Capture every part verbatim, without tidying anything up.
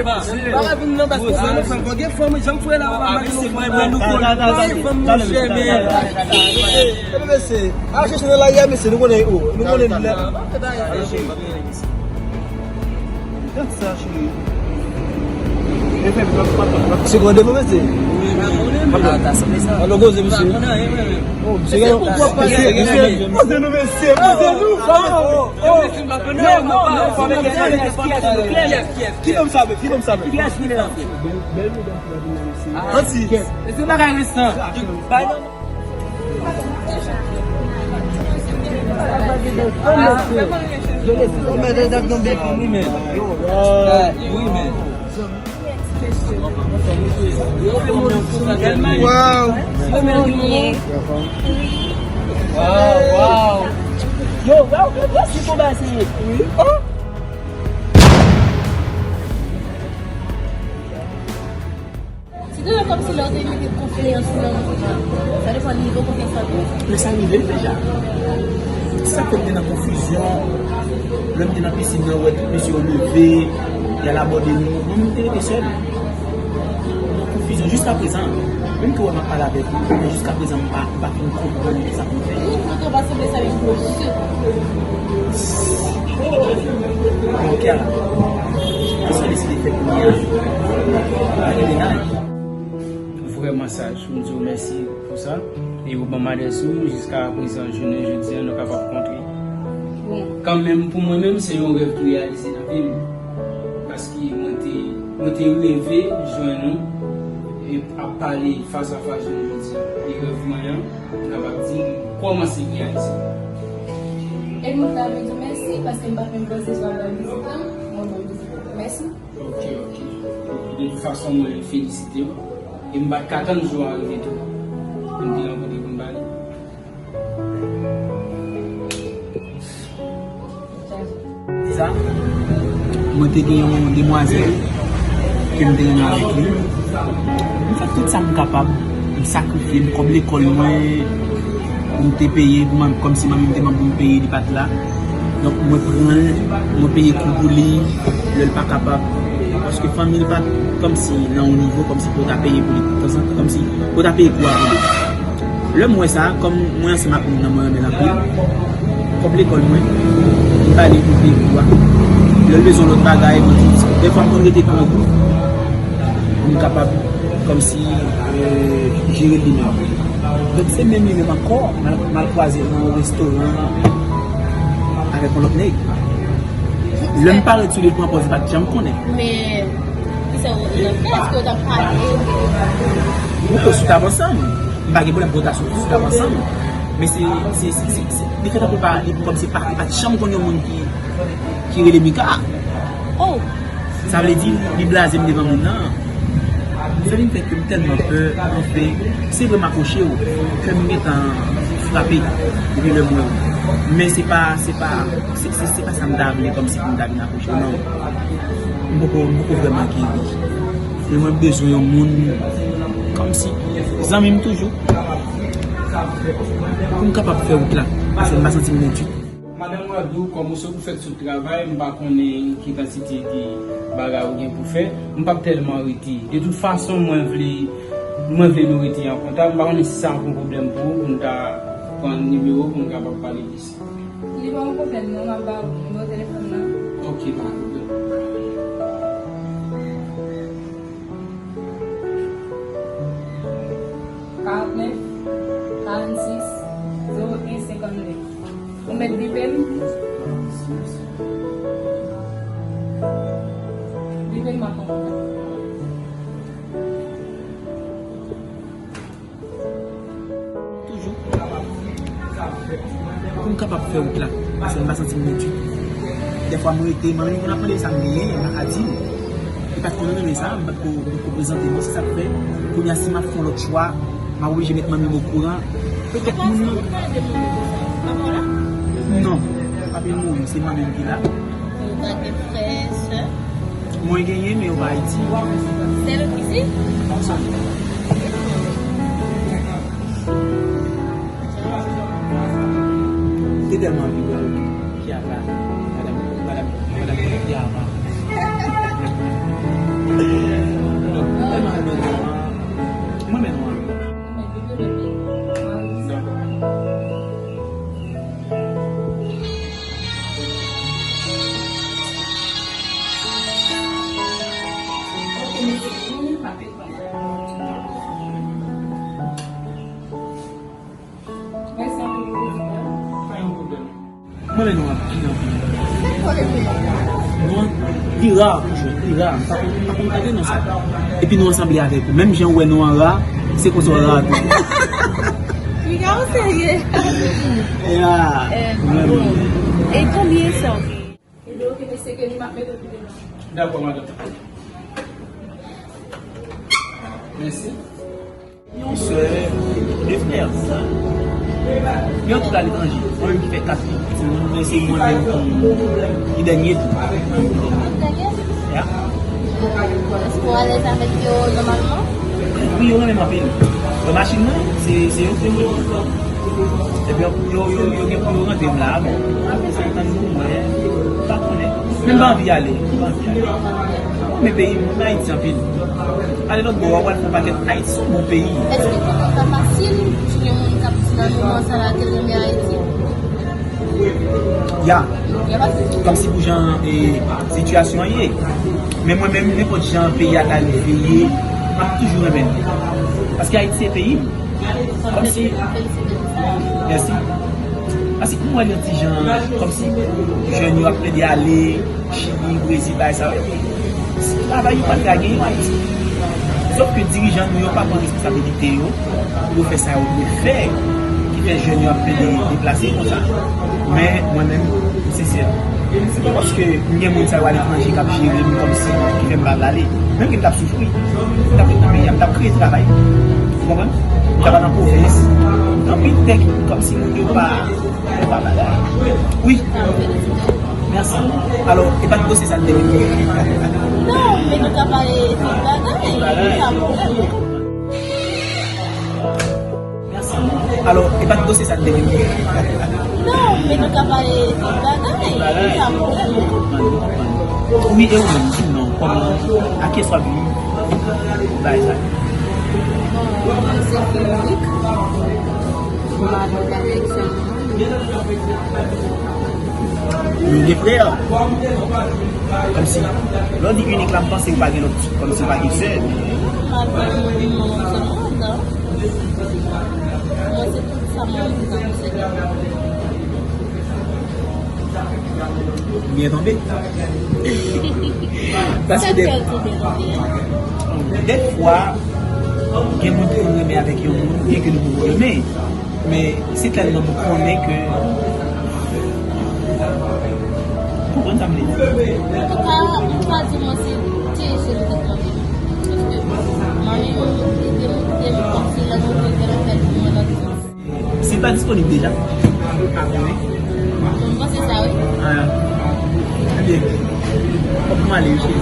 Pa vin nan bas konsa, non, frè m. Bon, gen fanm, jan m fè la, pa vin nan fanm. Gen fanm, monchè, men. Mesye, al chèche nan lari a, mesye, nou konnen, oh, nou konnen nou la. Gad sa, cheri. Segonde, mwen, mesye. An nou koze, mesye. Oh, mesye, mesye, mesye, poze nou, mesye, poze nou. Oh, oh, oh. Non, non, non, non, non, non, non. Ki nonm sa, men? Ki nonm sa, men? Kiyès ki la? Anti. E se bagay resan. Bay non. Wow. Wow. Wow, wow. Yo, wow, yo, yo, si konba se. Oh. Se toujou kòmsi lè w te mete konfyans nan moun nan. Sa depann nivo konfyans lan tou. Men sa rive m deja. Sa fè m te nan konfizyon. Lè m te nan pisin nan, wè tout mesye yo leve, y al abòde nou. Mwen menm m te rete sèl. Nan konfizyon jiskaprezan. Menm ke wè m ap pale avèk ou, men jiskaprezan m pa, m pa fin konprann kisa pou m fè. Tout foto pa sanble sa yon gwo sèt. Bon, Kiara, kisa w deside fè kounye a? Pa gen mennaj. Vrèman saj, m di w mèsi pou sa. E ou ban m adrès ou, jiska prezan, jounen jodi a, nou kapab kontre. Bon. Kanmenm, pou mwen menm, se yon rèv ki reyalize nan vi m. Paske mwen te, mwen te reve jwenn ou e ap pale fas a fas jounen jodi a. E rèv mwen an, m kapab di, kòmanse reyalize. E mwen ta vle di w mèsi, paske m pa t menm panse sa w ap bay vizit lan, mwen ban m vizit lan. Mèsi. Ok, ok. De tout fason, mwen felisite w. E m pa t ka tann jou a rive tou. Pou n te rankontre pou n pale. Sa, mwen te gen yon demwazèl ke m te renmen avèk li. M fè tout sa m kapab, m sakrifye m, kòb lekòl mwen, m te peye pou mwen, kòmsi manmi m te mande pou m peye, li pa t la. Donk, mwen pran l, mwen peye kou pou li, lè l pa kapab. Paske fanmi l pa t kòmsi nan yon nivo, kòmsi pou yo ta peye pou li, tanzantan, kòmsi pou yo ta peye kou a pou li. Lè m wè sa, kòm mwen ansanm ak moun nan, mwen renmen l anpil. Kòb lekòl mwen, m ba li pou l peye kou a. Lè l bezwen lòt bagay, mwen di, dèfwa m konn rete grangou pou m kapab kòmsi, euh, jere li menm. Donk, se menm li menm ankò, m al, m al kwaze l nan yon restoran avèk yon lòt nèg. Lè m parèt sou li, l pran pòz, li pa t janm konnen. Men, kisa w t ap fè? Èske w t ap pale? Nou te sou tab ansanm. M pa gen pwoblèm pou w ta sou, sou tab ansanm. Men se, se, se, se, se, li fè tankou pa, li kòmsi pa, li pa t janm konn yon moun ki, ki rele Mika. Oh! Sa vle di, li blaze m devan moun nan. Sa vin fè ke m tèlman pè, anfen, se vre m akwoche w, kè m gentan frape depi lè m wè w. Men se pa, se pa, se, se, se pa sa m ta vle kòmsi pou m ta vin akwoche w, non. M poko, m poko vrèman geri. Men mwen bezwen yon moun kòmsi zanmi m toujou. Pou m kapab fè wout la, paske m pa santi m byen ditou. Madanm Wadou, kòm ou sot ou fèk sot travay, m pa konnen ki kantite de bagay ou gen pou fè. M p ap tèlman rete. De tout fason, mwen vle, mwen vle nou rete an kontak. M pa konnen si sa ap yon pwoblèm pou ou, pou m ta pran nimewo w pou m kapab pale plis. Li pa yon pwoblèm, non, m ap ba ou nimewo telefòn nan. Ok, pa pwoblèm. Karant nèf, karant sis, zewo en, senkant nèf. Ou mèt bipe m? Bipe m, m ap pran kontak. Toujou. Pou m kapab fè wout la. Paske m pa santi m byen ditou. Dèfwa m rete, manmi m konn ap mande sa m genyen, m pa ka di l. Li pa t konn renmen sa, m pa t ko, ko prezante mwen, se sa k fè. Kounye a, si m ap fè yon lòt chwa, m ap oblije met manmi m okouran. Petèt moun nan. Non, papa m mouri, se manmi m ki la. Ou pa gen frè, sè? Mwen genyen, men yo pa Ayiti. Sèl isit? Ansanm. Te tèlman anvi wè w, Kiara, madanm, madanm, madanm Kiara. Mwen renmen nou anpil, anpil. Nou an, li ra pou jwenn, li ra. M pa konn, m pa konn gade non sa. Epi nou an sanble avèk ou. Menm jan w wè nou an ra, se konsa w ra tou. Piga ou serye? Ya. Eh, mwen menm. E konbyen sa w gen? Dakò, madanm. Mèsi. Yon sè, de frè. Yo tout aletranje. Mwen menm ki fè kat timoun, men se mwen menm ki, ki dènye tou. Ya. Èske w alèz avèk yo nòmalman? Wi, yo renmen m anpil. Nan machin nan, se, se yo ki te mwen. Epi yo, yo, yo, yo gen pou yo rantre m la, bon. Apre sa, yo tann pou mwen, m pa konnen. Men m pa anvi ale, m pa anvi ale. Men peyi m, m renmen Ayiti anpil. Ale lòt bò, w ap pral fè yon pakèt. Ayiti se yon bon peyi. Èske pou ou ta fasil pou jwenn yon moun k ap di nan moman sa la ke l renmen Ayiti? Ya. Kòmsi pou jan, e, sitiyasyon an ye. Men mwen menm, nenpòt jan peyi a ta rive ye, m ap toujou renmen l. Paske Ayiti se peyi m. Kòmsi, mèsi. Paske m wè l yon ti jan, kòmsi jèn yo ap plede ale, Chili, Brezil, bagay sa yo. Travay yo pa t ka genyen Ayiti. Sòf ke dirijan nou yo pa pran responsabilite yo pou yo fè sa yo dwe fè, ki fè jèn yo ap plede deplase konsa. Men mwen menm, m sensè. Se pa paske m gen moun sa yo aletranje k ap jere m kòmsi ki fè m pa vle ale. Menm ke m t ap soufri, m t ap ret nan peyi a, m t ap kreye travay. Ou konprann? M t ap al nan pwovens. Anpil tèt kòmsi moun yo pa Wi. Mèsi. Alò, e pa t dosye sa n te vin fè. Non, men nou ka pale tout bagay. Bagay. Pa pwoblèm. Mèsi. Alò, e pa t dosye sa n te vin fè. Non, men nou ka pale tout bagay. Bagay. Pa pwoblèm. Wi, e ou menm, di m non, kòman, a kiyès w ap viv? Bagay sa. Bon, mwen se Frederick. Mwen abite avèk sè mwen. Nou de frè. Kòmsi, lè w di inik la, m panse ou pa gen lòt, kòmsi ou pa gen sè. Mwen se tout sa mwen, mwen se tout. Byen tonbe. Paske de, dèfwa, gen moun ki konn renmen avèk yon moun, byen ke nou poko renmen. Men se tèlman m konnen ke, ou konprann sa m vle di. Antouka, m pa di mwen se T J li te tonbe. Paske manmi m, li te montre m kòmsi lè nou te fè l pou mwen nan sans. Si l pa disponib deja, m pa konnen. Bon, m panse sa, wi. Ah, ebyen, fòk m ale, wi, cheri.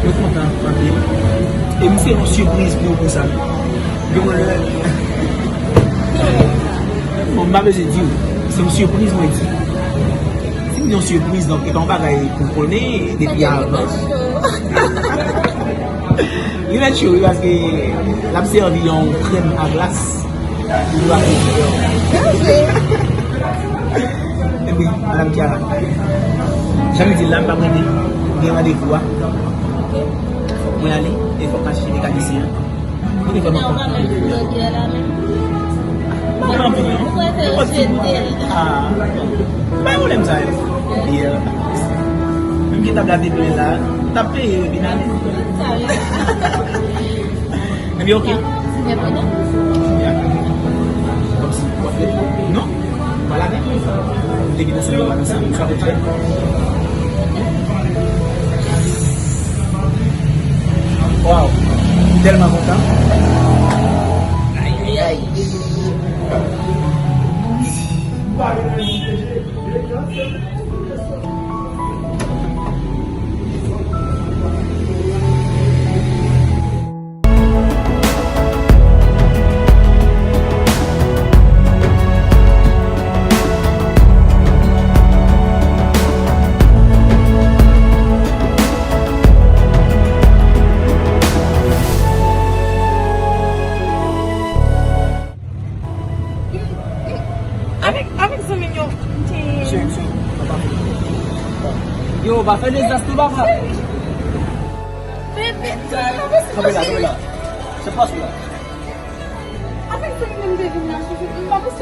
Mwen kontan anpil. E m se yon sipriz pou ou pou sa. Gen yon lè. Bon, m pa bezwen di w. Se yon sipriz, mwen di. Si m di yon sipriz, donk, e pa yon bagay pou w konnen depi avan. Li mèt cho, wi, paske l ap sèvi yon krèm a glas. Li va fè cho. Epi, madanm Kiara, jan m di l la, m p ap rete. M gen randevou a. Fòk mwen ale, e fòk m al chèche mekanisyen an. Kote fè m ankò? M pa anvi non. Nenpòt ti bout. Ah, pa gen pwoblèm sa yo. Biyè la. Menm ke tab la te plen la, t ap peye yo vin ale. Ebyen, oke. Ya. Kòmsi w ap fè non? Malade. Ou te gen nan sou yo, sa, sa te fè. Waw. M tèlman kontan. Ay, ay, ay. Avèk, avèk zanmi m yo, m te... Yo, pa fè dezas non, papa. Bebe, kanpe la, kanpe la. Se pòs la. Avèk zanmi m yo, m te vin la, chouchou. M pa panse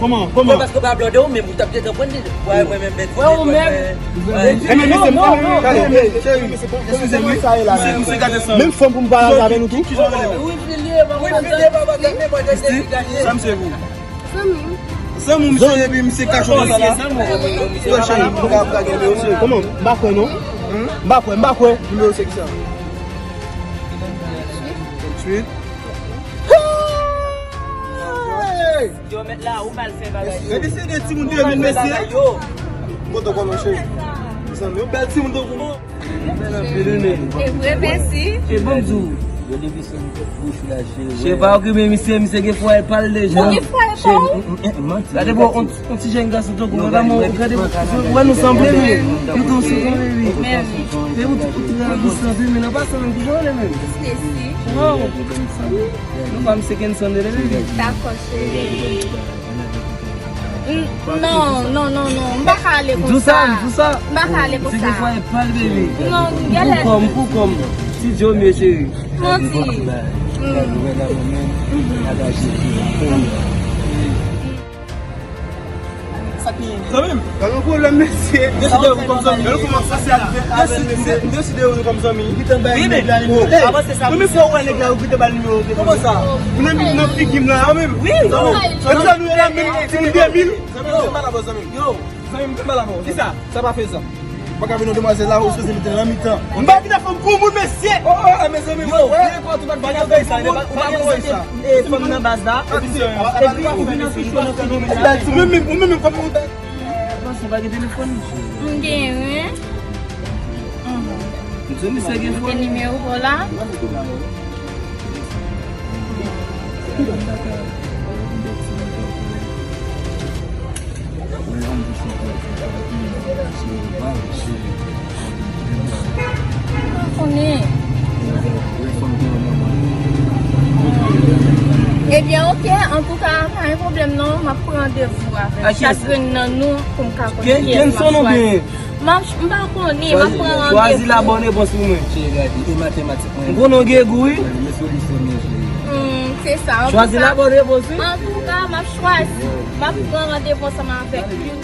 Kòman, kòman? Paske w pa blòde ou menm, ou t ap gentan pran li. Wè, mwen menm, mèt. Wè, ou menm. E men, mesye, non, non, non, tande, cheri, eskize m, wi. Misye, misye gade san. Menm fanm pou m pale avè nou tou. Wi, filye, papa, gade, gade, gade. Sa misye pou? Zanmi m. Zanmi w, misye, epi misye kache konsa la. Yo, cheri, m pa ka, m pa ka gen de yo, cheri. Kòman? M pa kwè, non. M pa kwè, m pa kwè. Nimewo se kisa? Venntuit. Hey! Yo, mèt la, ou mal fè bagay yo. Epi se de timoun de menm, mesye. Yo. Kote w kòman, cheri? Zanmi, yon bèl timoun tankou mwen. Bèl anpil, wi, men. E vre, mèsi. E bon, m di w. Yo, depi se bouch la, cheri. Cheri, pa okipe misye, misye gen fwaye pa l deja. Ou gen fwaye pa w? Gade, bon, on, on ti jèn gason tankou mwen, pa mwen, gade, wè nou sanble, men. Yo tou se konn, wi. Men. Se ou, ou travay sanble, men nan pa sanble, ki jan w rele menm? Stacy. Wow. Nou pa misye Kenson de, wi. Dakò, cheri. N-, non, non, non, non. M pa ka ale konsa. Di w sa, di w sa. M pa ka ale konsa. Se ke fwa e pal, bebe. Non, gèlè. Pou kòm, pou kòm. Ti Joe, mesye. Manti. Zanmi m, pa gen pwoblèm, mesye. Yo se de ou kòm zanmi. Yo kòmanse a fè avè l, mesye. Yo se de ou kòm zanmi. Wi, men. Avanse sa. Mwen menm fò wè nèg la, ou kite ba l nimewo telefòn. Kòman sa? Ou nan, nan figi m la. Zanmi m. Wi. Zanmi m. Zanmi m, zanmi m, la menm, ti moun de mil. Zanmi m, zanmi m, pa la bò, zanmi m. Yo. Zanmi m, pa la bò. Kisa? Sa pa fè sa. Ou pa ka vin yon demwazèl la, ou sipoze mete l nan mitan. M pa kite fanm pou moun, mesye. Oh, oh, mezanmi, yo, nenpòt ou pa t vin avèk sa, ou pa konn sa. E fanm nan baz la, epi, epi ou vin anfich yo nan figi m. Ou menm, ou menm, ou menm, kòman ou ta? Panse pa gen telefòn. M gen, wi. Mhm. M di misye gen fòn. Gen nimewo w la? Konnen. Ebyen, oke, antouka, pa gen pwoblèm non, m ap pran randevou avè chak grenn nan nou pou m ka konnen kiyès m ap chwazi. M ap ch-, m pa konnen, m ap pran randevou. Chwazi la bòn repons pou mwen. Cheri, gade, e matematik mwen. M konnen w gen gou, wi. Mwen, men solisyon mwen, cheri. Hmm, se sa. Chwazi la bòn repons, wi. Antouka, m ap chwazi. M ap pran randevou ansanm avèk youn.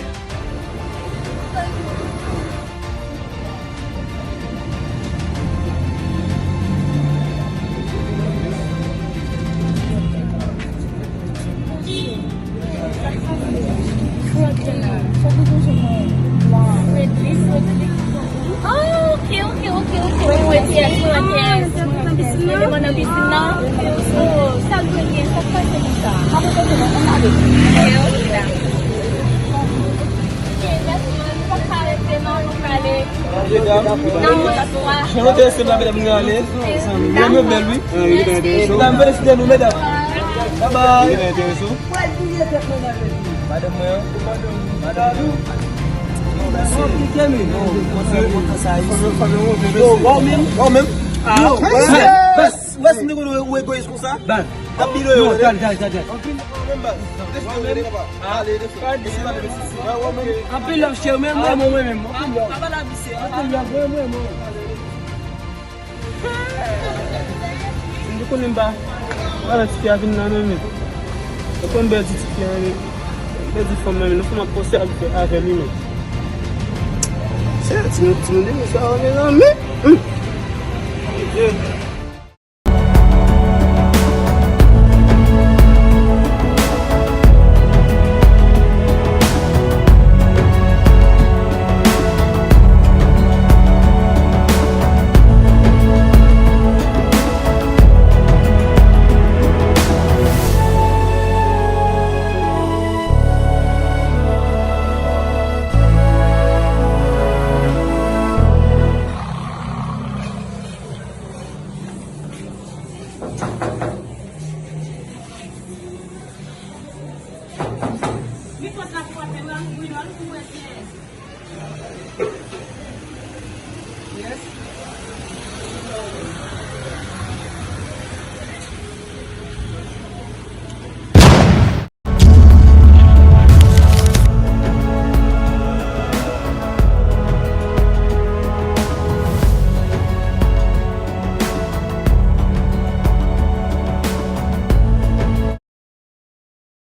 Fredly, Fredly. Oh, ok, ok, ok, ok. Mwen, mwen, yes, mwen, yes. Mwen nan pisin nan. Oh, sa k genyen, sa k pase konsa? Mwen, mwen, mwen, mwen, mwen, mwen. Medam, jan nou te rese la, medam, nou ale. Medam yo bèl, wi. Medam, felisite nou, medam. Babay. Madanm mwen an. Madanm. Yo, wè w menm? Wè w menm? Yo, wè, wè, wè, si nou te konn ou egoyis konsa? Ban. T ap bile yo, non, tande, tande, tande. Anpil love, cheri, men mwen, mwen, mwen, mwen. Anpil love. Anpil love, mwen, mwen, mwen. M te konnen m pa, pa nan tifi a vin nan, non, men. Ou konn bèl ti tifi a, men. Bèl ti fanm nan, men. Non, fanm ap panse avè, avè li, men. Se ti, ti moun de mesye a, men, non, men. Hum.